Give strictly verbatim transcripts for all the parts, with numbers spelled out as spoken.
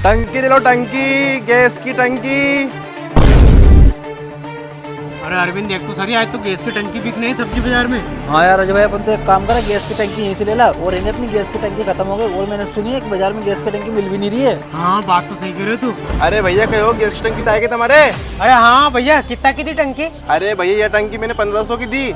टंकी दे लो, टंकी, गैस की टंकी। अरे अरविंद, देख तो सरी, आज तो गैस की टंकी बिकने है सब्जी बाजार में। हाँ यार अजय भाई, अपन तो एक काम करा, गैस की टंकी यहीं से ले ला। और इन्हें अपनी गैस की टंकी खत्म हो गई, और मैंने सुनी है कि बाजार में गैस की टंकी मिल भी नहीं रही है। हाँ, बात तो सही कह रहे हो तू। अरे भैया, कहो गैस की टंकी तो आएगी तुम्हारे? अरे हाँ भैया, कितना की दी टंकी? अरे भैया, ये टंकी मैंने पन्द्रह सौ की दी।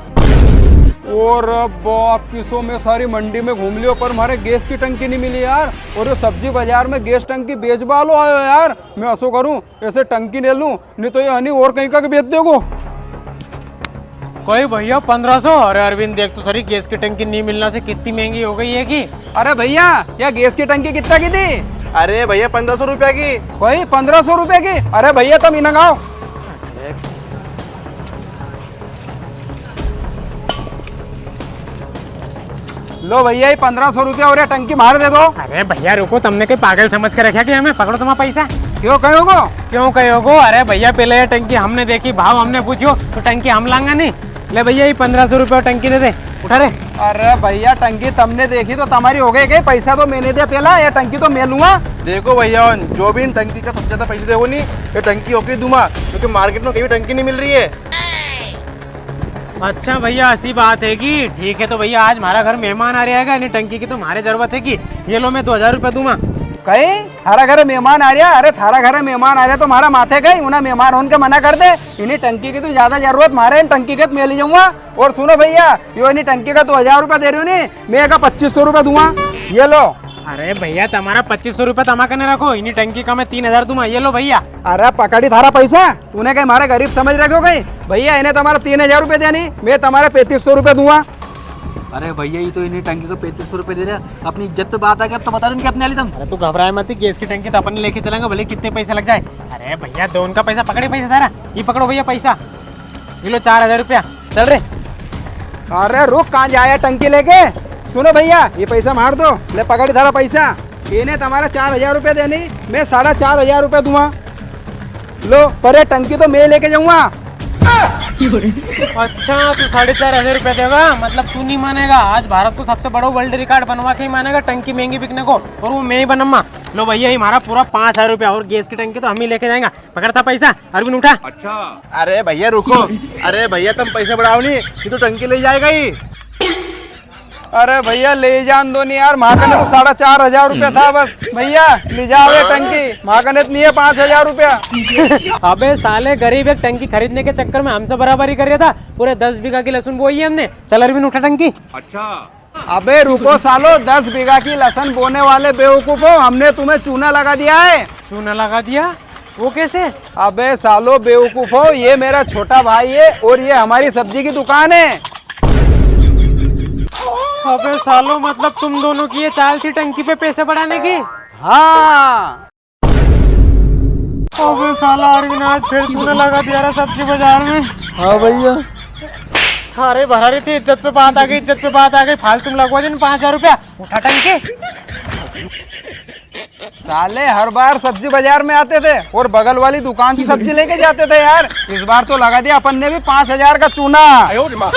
और बाप की सो, मैं सारी मंडी में घूम लियो, पर म्हारे गैस की टंकी नहीं मिली यार। और ये सब्जी बाजार में गैस टंकी बेचबा वालो आयो यार। मैं असो करूं, ऐसे टंकी ले लूं, नहीं तो ये हनी और कहीं का भी बेच देगो। कोई भैया, पन्द्रह सौ? अरे अरविंद, देख तो सरी, गैस की टंकी नहीं मिलना से कितनी महंगी हो गई है कि। अरे भैया, या गैस की टंकी कितना की थी? अरे भैया, पन्द्रह सौ रुपया की। कोई पन्द्रह सौ रुपया की? अरे भैया, तम इन्हें आओ। लो भैया, ये पन्द्रह सौ रुपया और ये टंकी मारे दे दो। अरे भैया रुको, तमने कई पागल समझ के रख्या कि हमें? पकड़ो तुम्हारा पैसा। क्यों कहोगो? क्यों कहोगो? अरे भैया, पहले ये टंकी हमने देखी, भाव हमने पूछो, तो टंकी हम लांगा नहीं। ले भैया, ये पन्द्रह सौ रुपया टंकी दे दे, उठा रे। अरे भैया, टंकी तमने देखी तो तमारी हो गई कई? पैसा तो मैंने दिया पहला, ये टंकी तो मैं लूंगा। देखो भैया, जो भी इन टंकी का सबसे ज्यादा पैसा देगो नी, ये टंकी होके दूंगा, क्योंकि मार्केट में कहीं भी टंकी नहीं मिल रही है। अच्छा भैया, ऐसी बात है कि ठीक है, तो भैया आज हमारा घर मेहमान आ रहा है, इन्हें टंकी की तो हमारे जरूरत है कि ये लो, मैं दो हजार रुपया दूंगा। कई थारा घर मेहमान आ रहा? अरे थारा घर मेहमान आ रहा तो हमारा माथे गई, उन्हें मेहमान होन के मना कर दे। इन्हीं टंकी की तो ज्यादा जरूरत मारे, इन टंकी के तो मैं ले जाऊंगा। और सुनो भैया, यो इन्हीं टंकी का दो हजार रुपया दे रहे हो नी, मैं एका पच्चीस सौ रुपया दूंगा। ये लो। अरे भैया, तमारा पच्चीस सौ रुपया तमा कने रखो, इन्हीं टंकी का मैं तीन हजार दूंगा। ये लो भैया। अरे पकड़ी थारा पैसा, तूने कई मारे गरीब समझ रखे हो कई? भैया, इन्हें तमारा तीन हजार रुपया दिया नी, मैं तमारे पैंतीस सौ रुपया दूंगा। अरे भैया, ये तो इन्हीं टंकी को पैंतीस सौ रुपया दे रहा, अपनी इज्जत पे बात आ गई, अब तो बता दो इनके अपने वाली तुम। अरे तू घबराए मत, गैस की टंकी तो अपन लेके चलेंगे, भले कितने पैसे लग जाए। अरे भैया, दो उनका पैसा, पकड़े पैसा थारा, ये पकड़ो भैया पैसा। ये लो चार हजार रुपया, चल रे। अरे रुक, कहाँ जाया टंकी लेके? सुनो भैया, ये पैसा मार दो, ले पकड़ थारा पैसा। इन्हें तमारा चार हजार रुपया देनी, मैं साढ़े चार हजार रुपया दूंगा। लो, पर ये टंकी तो मैं लेके जाऊंगा। अच्छा, तू साढ़े चार हजार रुपया देगा? मतलब तू नहीं मानेगा, आज भारत को सबसे बड़ो वर्ल्ड रिकॉर्ड बनवा के ही मानेगा टंकी महंगी बिकने को, और वो मैं ही बनम्मा। लो भैया, ये हमारा पूरा पाँच हजार रुपया, और गैस की टंकी तो हम ही लेके जाएंगा। पकड़ था पैसा, अरविंद उठा। अच्छा। अरे भैया रुको, अरे भैया तुम पैसा बढ़ाओ नी, ये तो टंकी ले जाएगा ही। अरे भैया ले जान दो नी यार, म्हां कने तो साढ़े चार हजार रुपया था बस। भैया ले जाओ ये टंकी, म्हां कने तो नी है पाँच हजार रुपया। अबे साले गरीब एक टंकी खरीदने के चक्कर में हमसे बराबरी कर रहा था, पूरे दस बीघा की लहसुन बोई है हमने। चल अरविंद उठा टंकी। अच्छा। अबे रुको सालो, दस बीघा की लहसुन बोने वाले बेवकूफो, हमने तुम्हें चूना लगा दिया है। चूना लगा दिया? वो कैसे? अबे सालो बेवकूफो, ये मेरा छोटा भाई है और ये हमारी सब्जी की दुकान है। अबे सालो, मतलब तुम दोनों की ये चाल थी टंकी पे पैसे बढ़ाने की? हाँ। अबे साला अरविंद, आज फिर चूना लगा दिया रे सब्जी बाजार में। हाँ भैया। अरे भरारी थी, इज्जत पे बात आ गई, इज्जत पे बात आ गई, फालतू में लगवा दे नी पाँच हजार रुपया। उठा टंकी। साले हर बार सब्जी बाजार में आते थे और बगल वाली दुकान से सब्जी लेके जाते थे यार, इस बार तो लगा दिया अपन ने भी पाँच हजार का चूना। आयो रे माँ।